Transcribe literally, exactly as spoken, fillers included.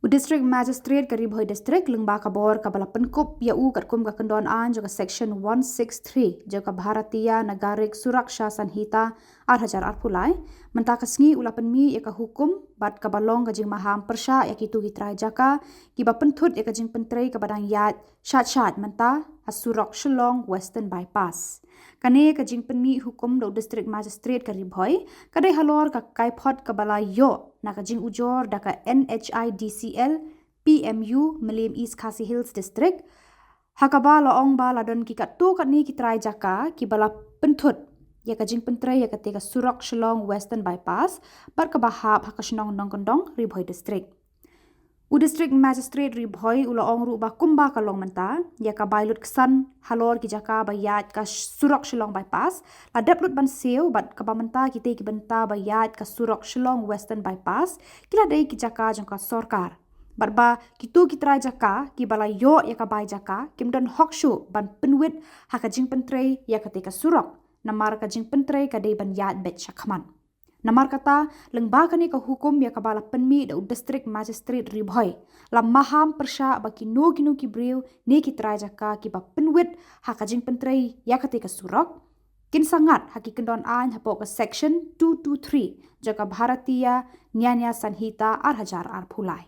District Magistrate ka Ri Bhoi District lyngba ka bor kaba la pynkup ïa u katkum ka kyndon aiñ jong ka Section one six three jong ka Bharatiya Nagarik Suraksha Sanhita ar hajar arphew lai, mynta ka sngi u la pynmih ïa ka hukum bad kaba long ka jingmaham pyrshah ïa kito ki trai jaka kiba pynthut ïa ka jingpyntrei kaba dang ïaid shad shad mynta ha surok Shillong Western Bypass. Kane ka jingpynmih hukum da u District Magistrate ka Ri Bhoi ka dei halor ka kaiphod kaba la ïoh na ka jingujor da ka N H I D C L P M U Mylliem East Khasi Hills District, ha kaba la ong ba la don ki katto katne ki trai jaka kiba la pynthut ïa ka jingpyntrei ïa kata ka surok Shillong Western Bypass bad kaba hap ha ka shnong Nongkyndong, Ri Bhoi District. U District Magistrate Ri Bhoi u la ong ruh ba kumba ka long mynta, ïa ka bai lut ksan halor ki jaka ba ïaid ka surok Shillong Bypass la dep lut ban siew bad kaba mynta kita ki bynta ba ïaid ka surok Shillong Western Bypass ki la dei ki jaka jong ka sorkar. Bad ba kito ki trai jaka kiba la ïoh ïa ka bai jaka kim don hok shuh ban pynwit ha ka jingpyntrei ïa kata ka surok, namar ka jingpyntrei ka dei ban ïaid beit shakhmat. Namar kata, lyngba kane ka hukum ïa kaba la pynmih da u District Magistrate Ri Bhoi, la maham pyrshah ba kino kino ki briew ne ki trai jaka kiba pynwit ha ka jingpyntrei ïa kata ka surok kin sa ngat ha ki kyndon aiñ hapoh ka Section two two three jong ka Bharatiya Nyaya Sanhita ar hajar arphew lai.